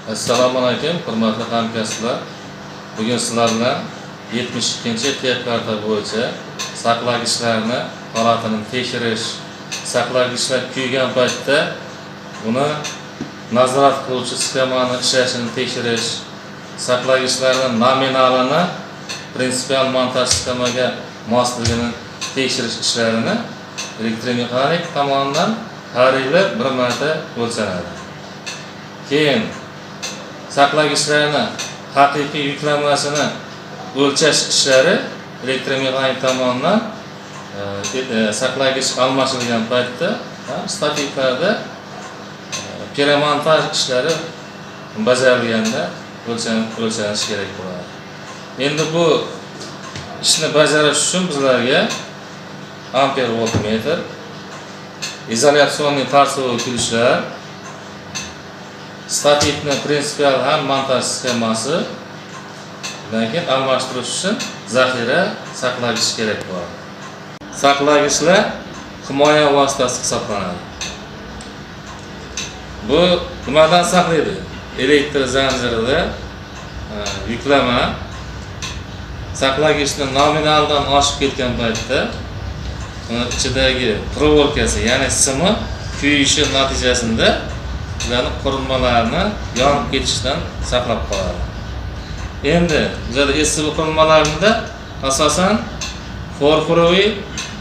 Assalomu alaykum, hurmatli hamkasblar. Bugun sizlar bilan 72-texkarta bo'yicha saqlagichlarni holatini tekshirish, saqlagichlar kuygan paytda uni nazorat qiluvchi sxemani ishlashini tekshirish, saqlagichlarni nominalini prinsipial montaj sxemaga mosligini tekshirish ishlarini elektromexanik tomonidan har yili bir marta o'lchanadi. Keyin saqlagichlarni haqiqiy yuklamasini o'lchash ishlari elektromexanik tomonidan saqlagich almashilgan paytda stativlarda перемонтаж ishlari bajarilganda o'lchanishi kerak bo'ladi. Endi bu ishni bajarish uchun bizlarga amper voltmetr, изоляционный торцевой ключ lar, stativni prinsipial ham montaj sxemasi, undan keyin almashtirish uchun zaxira saqlagich kerak bo'ladi. Saqlagichlar himoya vositasi hisoblanadi. Bu nimadan saqlaydi? Elektr zanjirida yuklama saqlagichni nominaldan oshib ketgan paytda uni ichidagi проволока si, ya'ni simi kuyishi natijasida ularni qurilmalarni yonib ketishidan saqlab qoladi. Endi bizada СВ qurilmalarida asosan фарфоровый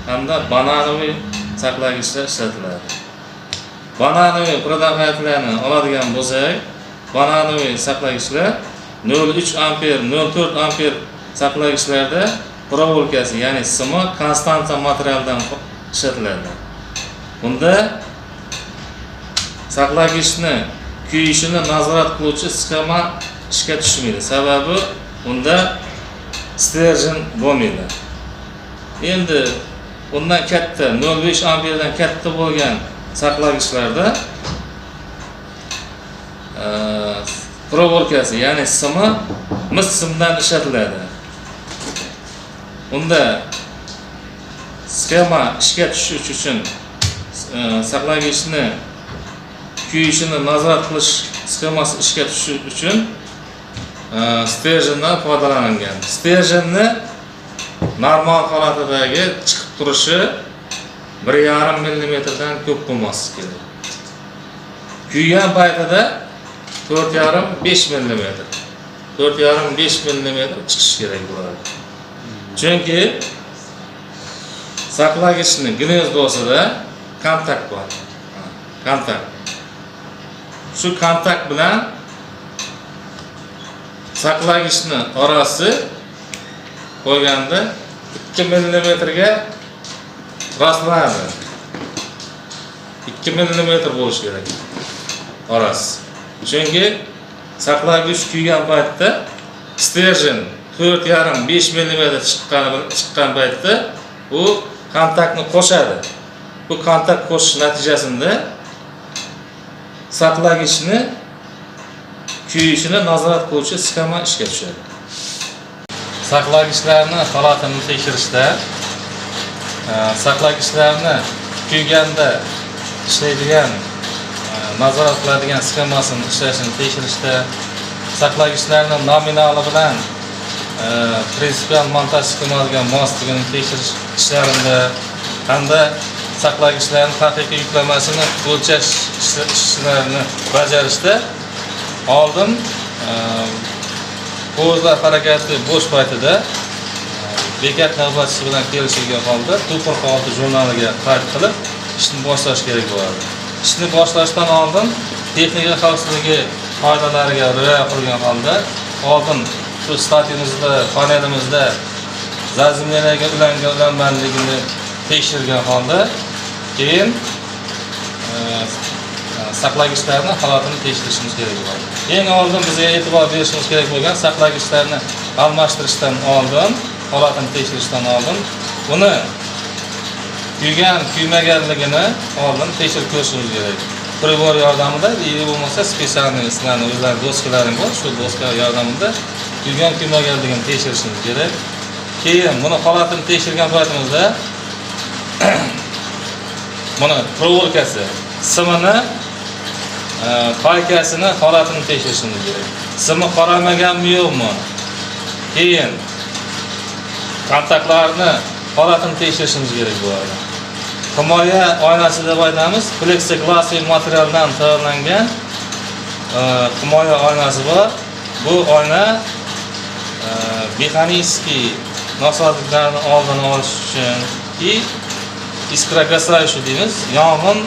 hamda банановый saqlagichlar ishlatiladi. Банановый предохранитель larni oladigan bo'lsak, банановый saqlagichlar 0,3 amper, 0,4 amper saqlagichlarda проволока si, ya'ni simi konstantan materialdan ishlatiladi. Bunda saqlagichni kuyishini nazorat qiluvchi sxema ishga tushmaydi, sababi unda стержень bo'lmaydi. Endi undan katta, 0,5 amperdan katta bo'lgan saqlagichlarda проволока si, ya'ni simi mis simdan ishlatiladi. Unda sxema ishga tushishi uchun, saqlagichni kuyishini nazorat qilish sxemasi ishga tushishi uchun стержень dan foydalanilgan. Стержень ni normal holatidagi chiqib turishi 1,5 millimetrdan ko'p bo'lmasligi kerak. Kuygan paytida 4,5-5 millimetr, 4,5-5 millimetr chiqishi kerak bo'ladi, chunki saqlagichni гнездо sida kontakt bor. Kontakt, shu kontakt bilan saqlagichni orasi qo'yganda 2 millimetrga rostlanadi. 2 millimetr bo'lishi kerak orasi, chunki saqlagich kuygan paytda стержень 4,5-5 millimetr chiqqan paytda u kontaktni qo'shadi. Bu kontakt qo'shish natijasida saqlagichni kuyishini nazorat qiluvchi sxema ishga tushadi. Saqlagichlarni holatini tekshirishda saqlagichlarni kuyganda ishlaydigan, nazorat qiladigan sxemasini ishlashini tekshirishda, saqlagichlarni nominali bilan prinsipial montaj sxemasiga mosligini tekshirish ishlarida hamda saqlagichlarni haqiqiy yuklamasini o'lchash ishlarini bajarishda oldin poyezdlar harakati bo'sh paytida bekat navbatchisi bilan kelishilgan holda TU 46 jurnaliga qayd qilib, ishni boshlash kerak bo'ladi. Ishni boshlashdan oldin texnika xavfsizligi qoidalariga rioya qilgan holda oldin shu stativimizda, panelimizda заземление ga ulangan, ulanmaganligini tekshirgan holda keyin saqlagichlarni holatini tekshirishimiz kerak bo'ladi. Eng oldin bizga e'tibor berishimiz kerak bo'lgan, saqlagichlarni almashtirishdan oldin, holatini tekshirishdan oldin uni kuygan, kuymaganligini oldin tekshirib ko'rishimiz kerak прибор yordamida или bo'lmasa специальный sizlarni o'zlarini doskalaring bor, shu doska yordamida kuygan, kuymaganligini tekshirishimiz kerak. Keyin buni holatini tekshirgan paytimizda buni проволока si, simini Paykasini holatini tekshirishimiz kerak. Simi qoraymaganmi, yo'qmi? Keyin kontaktlarni holatini tekshirishimiz kerak bo'ladi. Himoya oynasi deb aytamiz, plexiglasli materialdan tayyorlangan himoya oynasi bor. Bu oyna механический nosozliklarni oldini olish uchun и искрогасающий deymiz, yong'in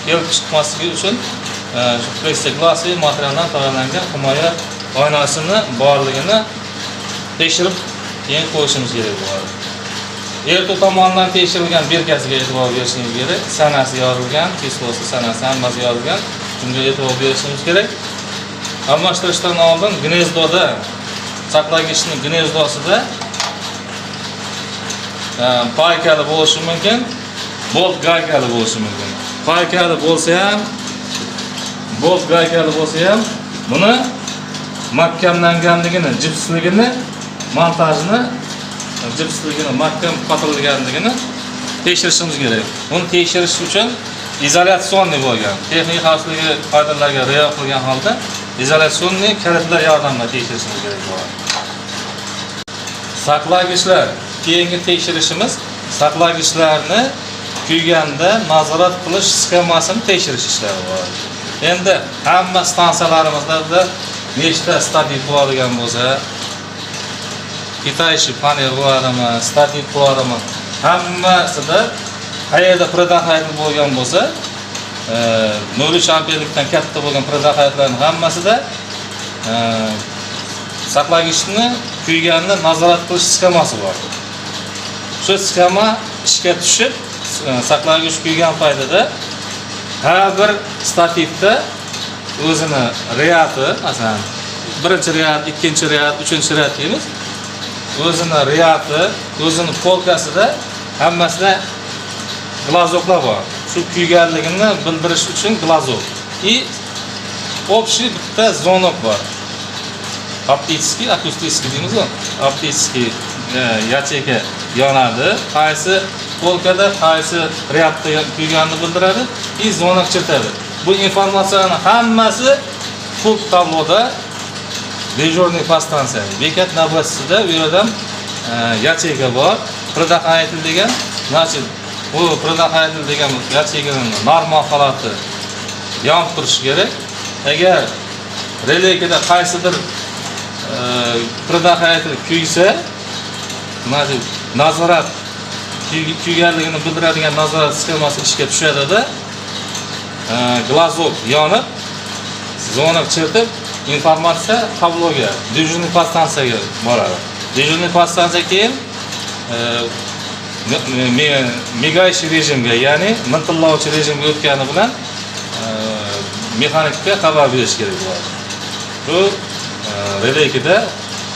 kelib chiqmasligi uchun shu plexiglasli materialdan tayyorlangan himoya oynasini borligini tekshirib, keyin qo'yishimiz kerak bo'ladi. RTU tomonidan tekshirilgan бирка siga e'tibor berishimiz kerak. Sanasi yozilgan, число si, sanasi, hammasi yozilgan. Bunga e'tibor berishimiz kerak. Almashtirishdan oldin гнездо da, saqlagichni гнездо sida пайка li bo'lishi mumkin, bolt gaykali bo'lishi mumkin. Пайка li bo'lsa ham, bolt gaykali bo'lsa ham, buni mahkamlanganligini, jipsligini, montajini, jipsligini, mahkam qotirilganligini tekshirishimiz kerak. Buni tekshirish uchun изоляционный bo'lgan, texnik xavfsizligi qoidalariga rioya qilgan holda изоляционный kalitlar yordamida tekshirishimiz kerak bo'ladi. Saqlagichlar, keyingi tekshirishimiz saqlagichlarni kuyganda nazorat qilish sxemasini tekshirish ishlari bo'ladi. Endi hamma stansiyalarimizda nechta stativ bo'ladigan bo'lsa, питающий panel bo'ladimi, stativ bo'ladimi, hammasida qayerda предохранитель bo'lgan bo'lsa, 0,3 amperlikdan katta bo'lgan предохранитель larning hammasida saqlagichni kuyganini nazorat qilish sxemasi bor. Shu sxema ishga tushib, saqlagich kuygan paytida har bir stativda o'zini ряд i, masalan, birinchi ряд, ikkinchi ряд, uchinchi ряд deymiz, o'zini ряд i, o'zini polkasida hammasida глазок lar bor. Shu kuyganligini bildirish uchun глазок и общий bitta звонок bor, оптический, акустический deymiz-ku, оптический ячейка yonadi, qaysi polkada, qaysi ряд da kuyganini bildiradi и звонок chertadi. Bu informatsiyani hammasi pult tabloda, дежурный подстанция, bekat navbatchisida u yerdan ячейка bor, предохранитель degan. Значит, bu предохранитель degan ячейка ning normal holati yonib turishi kerak. Agar релейка da qaysidir предохранитель kuysa, значит, nazorat kuyganligini bildiradigan nazorat sxemasi ishga tushadida, глазок yonib, звонок chertib, informatsiya tabloga, дежурный подстанsiyaga boradi. Дежурный подстанsiya keyin мигающий rejimga, ya'ni miltillovchi rejimga o'tgani bilan mexanikka xabar berish kerak bo'ladi. Bu релейка da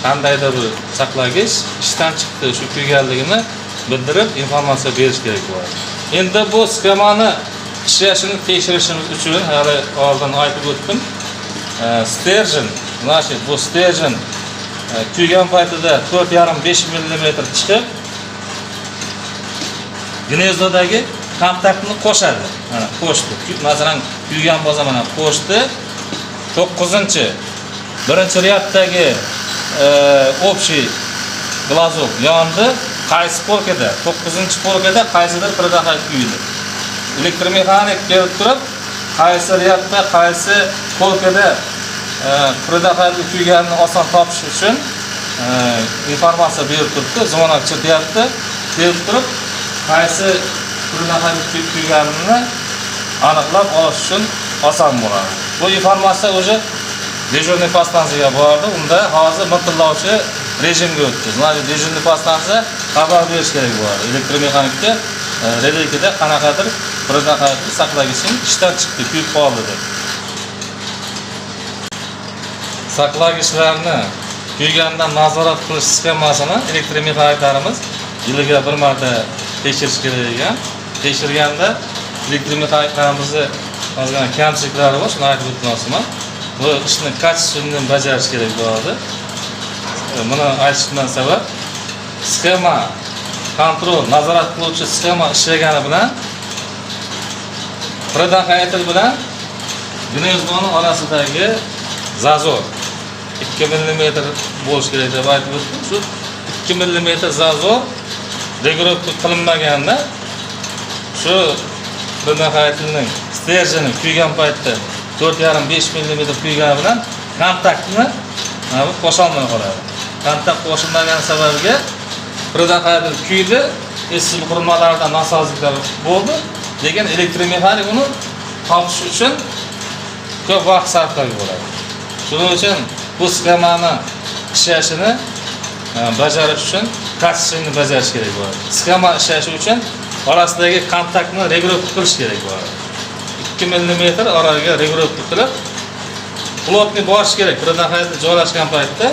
qandaydir bir saqlagich ishdan chiqdi, shu kuyganligini bildirib, informatsiya berish kerak bo'ladi. Endi bu sxemani ishlashini tekshirishimiz uchun hali oldin aytib o'tdim. Стержень, значит, bu стержень kuygan paytida 4,5-5 millimetr chiqib, гнездо dagi kontaktni qo'shadi. Mana, qo'shdi. Masalan, kuygan bo'lsa, mana, qo'shdi. 9-, birinchi ряд dagi общий глазок yondi. Qaysi полка da? 9 полка da qaysidir предохранитель kuydi. Elektromexanik kelib turib, qaysi ряд da, qaysi полка da предохранитель kuyganini oson topish uchun informatsiya berib turibdi, звонок chertyapti, kelib turib, qaysi предохранитель kuyganini aniqlab olish uchun oson bo'ladi. Bu informatsiya уже дежурный подстанsiyaga bordi, unda hozir miltillovchi rejimga o'tdi. Значит, дежурный подстанsiya xabar berish kerak bo'ladi elektromexanikka, релейка da qanaqadir предохранитель saqlagiching ishdan chiqdi, kuyib qoldi deb. Saqlagichlarni kuygandan nazorat qilish sxemasini elektromexaniklarimiz yiliga bir marta tekshirish kerak ekan. Tekshirganda elektromexaniklarimizni ozgina kamchiliklari bor, shuni aytib o'tmoqchiman. Bu ishni качественно bajarish kerak bo'ladi. Buni aytishimdan sabab, sxema контроль, nazorat qiluvchi sxema ishlagani bilan предохранитель bilan Гнездо ni orasidagi зазор 2 mm bo'lishi kerak deb aytib o'tdim. Shu 2 mm зазор регулировка qilinmaganda, shu предохранитель ning стержень i kuygan paytda 4,5-5 mm kuygani bilan kontaktni mana bu qo'sholmay qoladi. Kontakt qo'shilmagani sababiga предохранитель kuydi, eski qurilmalarda nosozliklar bo'ldi, lekin elektromexanik uni topish uchun ko'p vaqt sarflab yuboradi. Shuning uchun bu sxemani ishlashini bajarish uchun качественный bajarish kerak bo'ladi. Sxema ishlashi uchun orasidagi kontaktni регулировка qilish kerak bo'ladi. 2 mm oraga регулировка qilib, плотный borish kerak. Предохранитель joylashgan paytda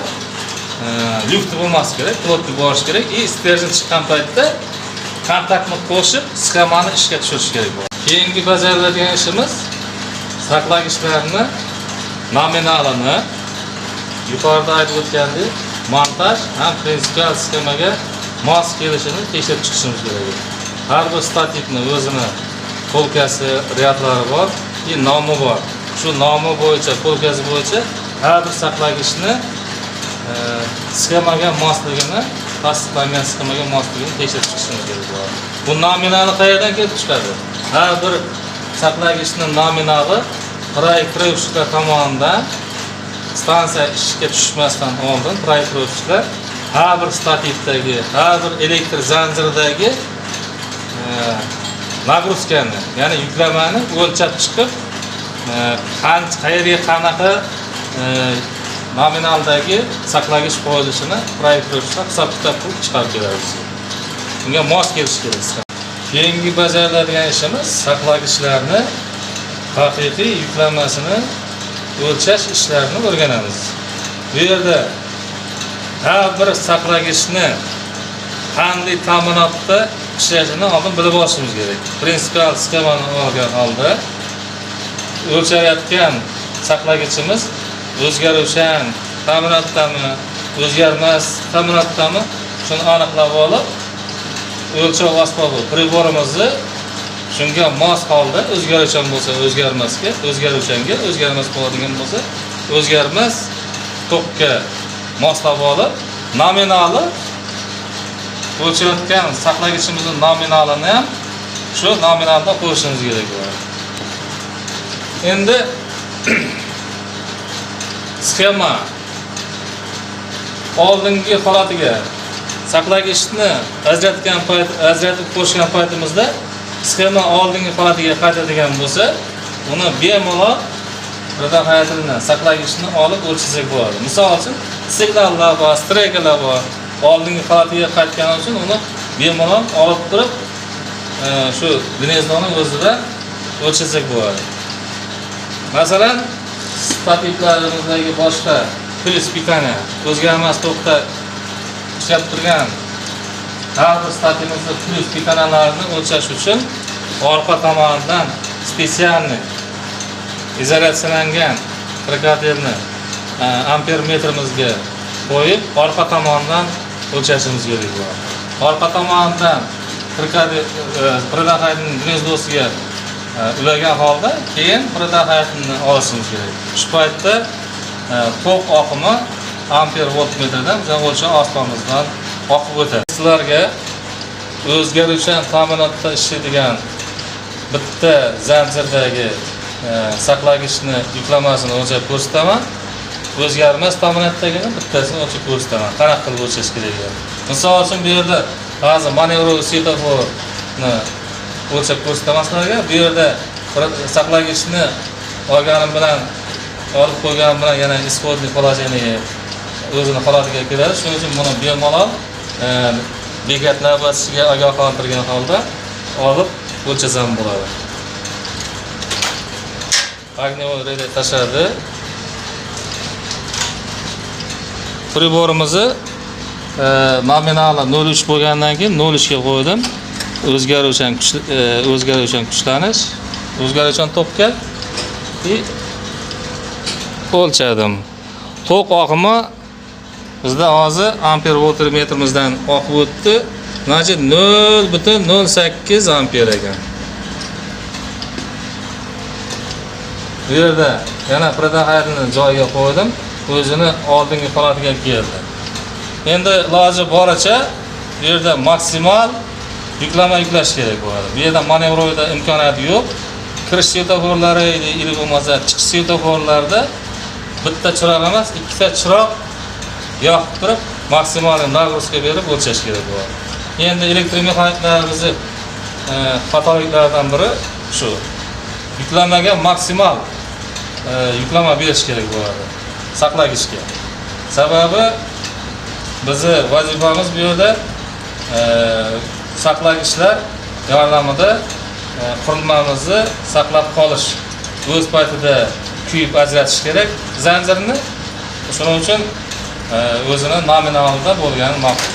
люфт bo'lmasligi kerak, плотный borish kerak и стержень chiqqan paytda kontaktni qo'shib, sxemani ishga tushirish kerak bo'ladi. Keyingi bajariladigan ishimiz saqlagichlarni nominalini, yuqorida aytib o'tgandek, montaj ham prinsipial sxemaga mos kelishini tekshirib chiqishimiz kerak. Har bir stativni o'zini полка si, ряд lari bor и nomi bor. Shu nomi bo'yicha, полка si bo'yicha har bir saqlagichni sxemaga mosligini, tasdiqlangan sxemaga mosligini tekshirib chiqishimiz kerak bo'ladi. Bu nominali qayerdan kelib chiqadi? Har bir saqlagichni nominali проектировщик lar tomonidan stansiya ishga tushmasdan oldin проектировщик lar har bir stativdagi, har bir elektr zanjiridagi нагрузка ni, ya'ni yuklamani o'lchab chiqib, qayerga qanaqa nominaldagi saqlagich qo'yilishini проектировщик lar hisob kitob qilib chiqarib beradi bizga. Unga mos kelishi kerak. Keyingi bajariladigan ishimiz saqlagichlarni haqiqiy yuklamasini o'lchash ishlarini o'rganamiz. Bu yerda har bir saqlagichni qanday ta'minotda ishlashini oldin bilib olishimiz kerak. Prinsipial sxemani olgan holda o'lchayotgan saqlagichimiz o'zgaruvchan ta'minotdami, o'zgarmas ta'minotdami, shuni aniqlab olib, o'lchov asbobi прибор imizni shunga mos holda, o'zgaruvchan bo'lsa o'zgarmasga, o'zgaruvchanga, o'zgarmas bo'ladigan bo'lsa o'zgarmas tokka moslab olib, nominali, o'lchayotgan saqlagichimizni nominalini ham shu nominalda qo'yishimiz kerak bo'ladi. Endi sxema oldingi holatiga, saqlagichni ajratgan payt, ajratib qo'shgan paytimizda sxema oldingi holatiga qaytadigan bo'lsa, uni bemalol предохранитель ni, saqlagichni olib o'lchasak bo'ladi. Misol uchun, signallar bor, стрелка lar bor. Oldingi holatiga qaytgani uchun uni bemalol olib turib, shu гнездо ni o'zida o'lchasak bo'ladi. Masalan, stativlarimizdagi boshqa плюс питание, o'zgarmas tokda ishlab turgan har bir stativimizda плюс питания larni o'lchash uchun orqa tomonidan специальный izolyatsiyalangan крокодил ni ampermetrimizga qo'yib, orqa tomondan o'lchashimiz kerak bo'ladi. Orqa tomonidan крокодил предохранитель гнездо siga ulagan holda keyin предохранитель ni olishimiz kerak. Shu paytda tok oqimi amper voltmetrdan bizning o'lchov asbobimizdan oqib o'tadi. Sizlarga o'zgaruvchan ta'minotda ishlaydigan bitta zanjirdagi saqlagichni yuklamasini o'lchab ko'rsataman. O'zgarmas ta'minotdagini bittasini o'lchab ko'rsataman. Qanaqa qilib o'lchash kerak. Misol uchun, bu yerda hozir маневровый svetoforni o'lchab ko'rsataman sizlarga. Bu yerda bir saqlagichni olganim bilan, olib qo'yganim bilan yana исходный положение, o'zini holatiga keladi. Shuning uchun buni bemalol bekat navbatchiga ogohlantirgan holda olib o'lchasam bo'ladi. Огневой реле tashladi. Прибор imizni nominali 0,3 bo'lgandan keyin 0,3 ga qo'ydim. O'zgaruvchan kuch, o'zgaruvchan kuchlanish, o'zgaruvchan tokka и o'lchadim. Tok oqimi bizda hozir amper voltmetrimizdan oqib o'tdi. Значит, 0,08 amper ekan. Bu yerda yana предохранитель ni joyiga qo'ydim, o'zini oldingi holatiga keldi. Endi iloji boricha bu yerda maksimal yuklama yuklash kerak bo'ladi. Bu yerda маневровый da imkoniyat yo'q. Kirish svetoforlari или bo'lmasa chiqish svetoforlarida bitta chiroq emas, ikkita chiroq yoqib turib, maksimal нагрузка berib o'lchash kerak bo'ladi. Endi elektromexaniklarimizni xatoliklaridan biri shu. Yuklamaga maksimal yuklama berish kerak bo'ladi saqlagichga. Sababi bizni vazifamiz bu yerda saqlagichlar yordamida qurilmamizni saqlab qolish. O'z paytida kuyib ajratish kerak zanjirni. Shuning uchun o'zini nominalida bo'lgani ma'qul.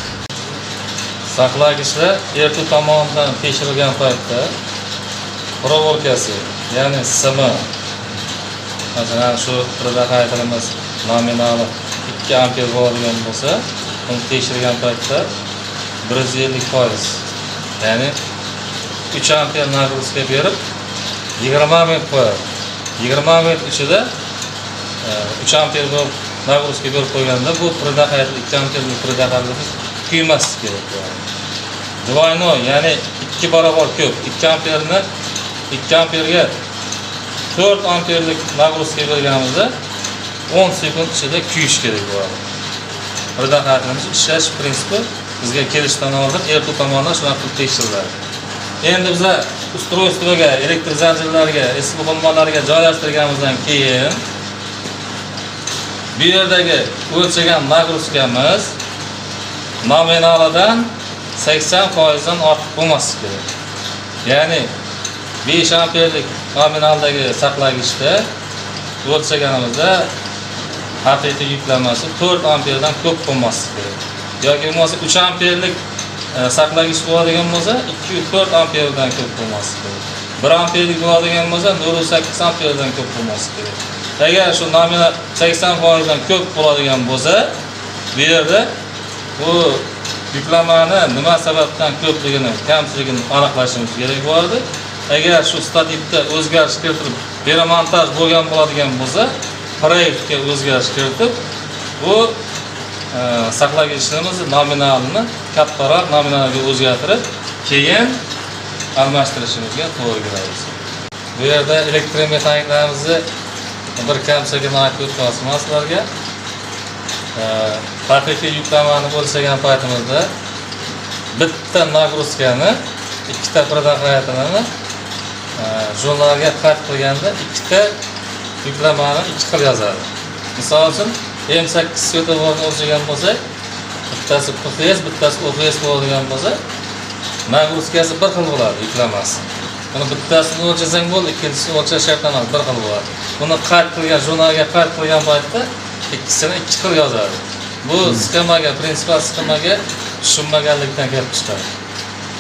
Saqlagichlar R2 tomonidan tekshirilgan paytda проволока si, ya'ni simi, masalan, shu предохранитель imiz nominali 2 amper bo'ladigan bo'lsa, uni tekshirgan paytda 150%, ya'ni 3 amper нагрузка berib 20 minut qo'yadi. 20 minut ichida 3 amper bo'lib нагрузка berib qo'yganda, bu предохранитель, 2 amperlik предохранитель kuymasligi kerak bo'ladi. Двойной, ya'ni 2 barobar ko'p. 2 amperni 2 amperga 4 amperlik нагрузка berganimizda 10 sekund ichida kuyish kerak bo'ladi. Предохранитель imiz ishlash prinsipi bizga kelishdan oldin R2 tomonidan shunaqa qilib tekshiriladi. Endi biza устройство ga, elektr zanjirlariga, eski qurilmalarga joylashtirganimizdan keyin bu yerdagi o'lchagan нагрузка miz nominalidan 80% dan ortiq bo'lmasligi kerak. Ya'ni 5 amperlik nominaldagi saqlagichda o'lchaganimizda haqiqiy yuklamasi 4 amperdan ko'p bo'lmasligi kerak. Yoki bo'lmasa 3 amperlik saqlagich bo'ladigan bo'lsa, 2-4 amperdan ko'p bo'lmasligi kerak. 1 amperlik bo'ladigan bo'lsa, 0,8 amperdan ko'p bo'lmasligi kerak. Agar shu nominal 80% dan ko'p bo'ladigan bo'lsa, bu yerda bu yuklamani nima sababdan ko'pligini, kamchiligini aniqlashimiz kerak bo'ladi. Agar shu stativda o'zgarish kiritilib, перемонтаж bo'lgan bo'ladigan bo'lsa, proyektga o'zgarish kiritib, bu saqlagichimiz nominalini kattaroq nominalga o'zgartirib, keyin almashtirishimizga to'g'ri keladi. Bu yerda elektromexaniklarimizni bir kamchiligini aytib o'tmoqchiman sizlarga. Haqiqiy yuklamani o'lchagan paytimizda bitta нагрузка ni, ikkita предохранитель ni jurnalga qayd qilganda ikkita yuklamani ikki xil yozadi. Misol uchun, M8 svetoforni o'lchagan bo'lsak, bittasi PFS, bittasi OFS bo'ladigan bo'lsa, нагрузка si bir xil bo'ladi, yuklamasi. Buni bittasini o'lchasang bo'ldi, ikkinchisini o'lchash shart emas, bir xil bo'ladi. Buni qayd qilgan, jurnalga qayd qilgan paytda ikkisini ikki xil yozadi. Bu sxemaga, prinsipial sxemaga tushunmaganlikdan kelib chiqadi.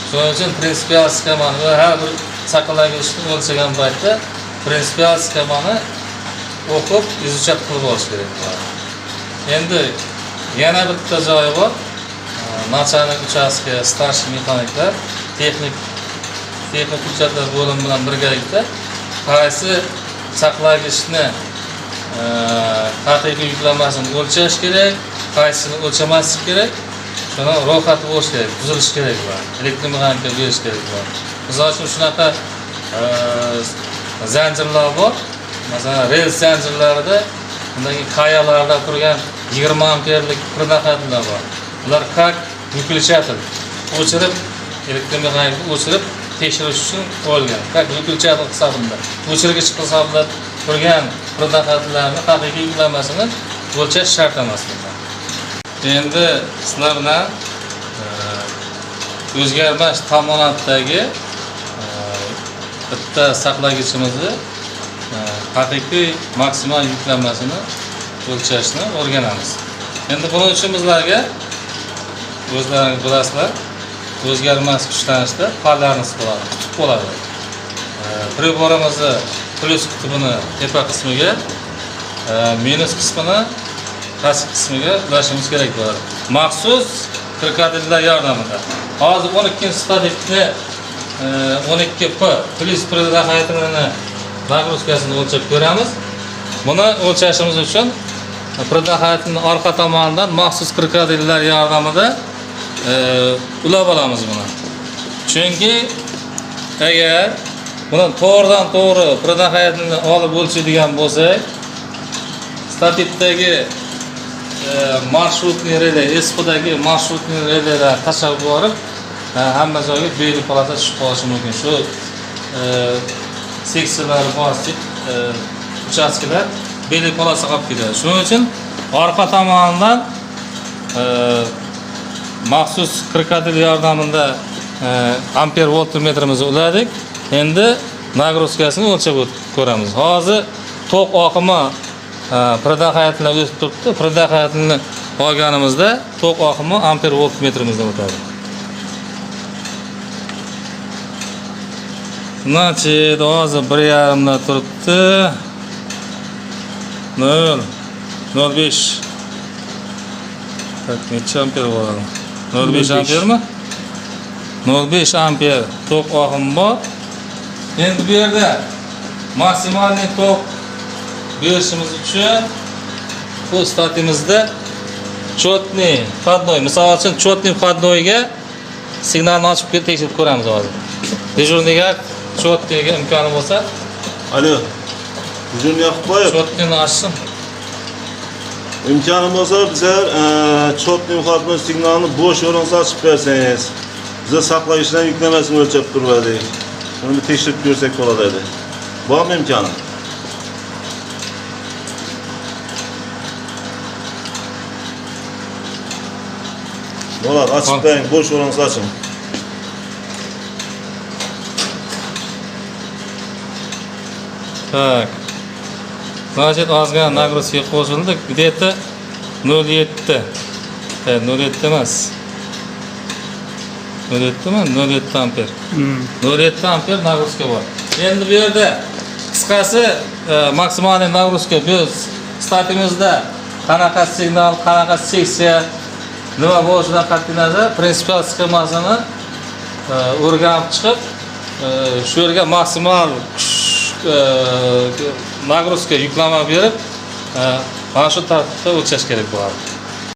Shuning uchun prinsipial sxemani va har bir saqlagichni o'lchagan paytda prinsipial sxemani o'qib, изучать qilib olish kerak bo'ladi. Endi yana bitta joyi bor. Начальник участка, старший mexaniklar texnik hujjatlar bo'limi bilan birgalikda qaysi saqlagichni haqiqiy yuklamasini o'lchash kerak, qaysisini o'lchamaslik kerak, shuni ro'yxati bo'lishi kerak, tuzilishi kerak bular. Elektromexanika berish kerak bular. Misol uchun, shunaqa zanjirlar bor. Masalan, rels zanjirlarida, undan keyin kayalarda turgan 20 amperlik предохранитель lar bor. Ular как выключатель o'chirib, elektromexanikani o'chirib tekshirish uchun qo'yilgan. Как выключатель hisobida, o'chirgich hisobida turgan предохранитель larni haqiqiy yuklamasini o'lchash shart emas bunda. Endi sizlar bilan o'zgarmas ta'minotdagi bitta saqlagichimizni haqiqiy maksimal yuklamasini o'lchashni o'rganamiz. Endi buning uchun bizlarga, o'zlaringiz bilasizlar, o'zgarmas kuchlanishda полярность bo'ladi, qutb bo'ladi. Priborimizni plyus qutbini tepa qismiga, minus qismini pastki qismiga ulashimiz kerak bo'ladi. Maxsus krokodillar yordamida. Hozir 12 stativni 12 P plyus предохранитель ini Нагрузка sini o'lchab ko'ramiz. Buni o'lchashimiz uchun предохранитель ni orqa tomonidan maxsus krokodillar yordamida ulab olamiz buni. Chunki agar buni to'g'ridan to'g'ri предохранитель ni olib o'lchaydigan bo'lsak, stativdagi маршрутный реле, SPdagi маршрутный реле lar tashlab borib, hamma joyga белый полоса tushib qolishi mumkin. Shu seksiyalari bor uchastkalar белый полоса qolib ketadi. Shuning uchun orqa tomonidan maxsus krokodil yordamida amper voltmetrimizni uladik. Endi нагрузка sini o'lchab ko'ramiz. Hozir tok oqimi предохранитель dan o'tib turibdi. Предохранитель ni olganimizda tok oqimi amper voltmetrimizdan o'tadi. Значит, hozir 1,5 da turibdi. 0,05. Так, necha amper bo'ladi? 0,5 ampermi? 0,5 amper tok oqimi bor. Endi bu yerda maksimalniy tok berishimiz uchun bu statimizda четный входной, misol uchun, четный входной ga signalni ochib tekshirib ko'ramiz hozir. Дежурный ga четный ga imkoni bo'lsa, Alo. Дежурный Yoqubboyev. четный ni ochsin. Imkoni bo'lsa, bizlar четный входной signalni bo'sh o'rinsa ochib bersangiz. Biza saqlagichdan yuklamasini o'lchab turdik. Buni bir tekshirib ko'rsak bo'ladi edi. Bormi imkoni? Bo'ladi, ochib Bor. bering, bo'sh o'rinsa oching. Так. Значит, ozgina нагрузка qo'shildi. Где-то 0,7. 0,7 emas. 0,7 mi? 0,7 amper. 0,7 amper нагрузка bor. Endi bu yerda qisqasi maksimal нагрузка biz statimizda qanaqa signal, qanaqa seksiya nima bo'lishidan qat'iy nazar prinsipial sxemasini o'rganib chiqib, shu yerga maksimal kuch, нагрузка yuklama berib, mana shu tartibda o'lchash kerak bo'ladi.